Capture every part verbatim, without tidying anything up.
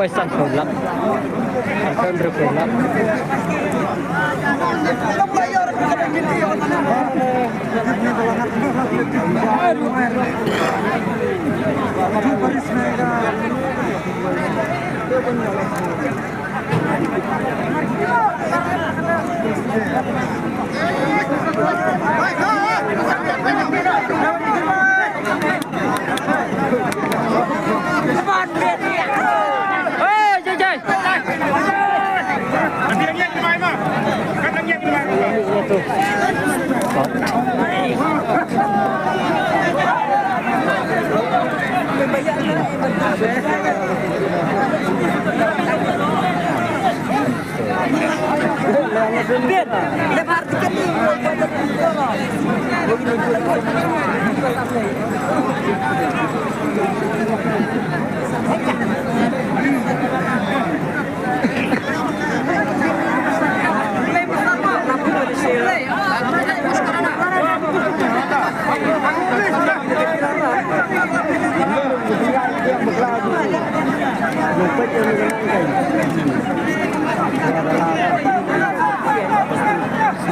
Sanphew lak. Sanphew lak.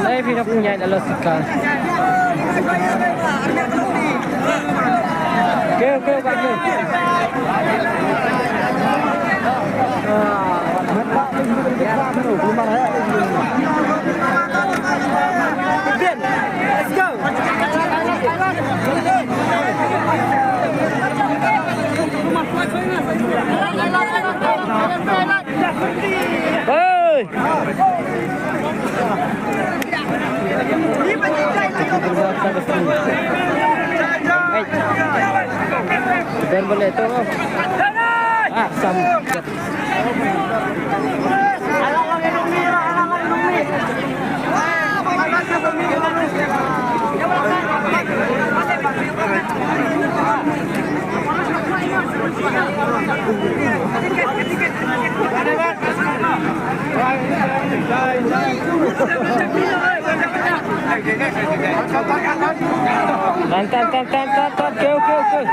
Lai phi nok nyai da los ka. Kêu, kêu bạn kêu. Let's go. Hey! Hey! Sudah boleh tu. Ah, sam. Tan, tan, tan, tan, tan, tan. Kêu, kêu, kêu.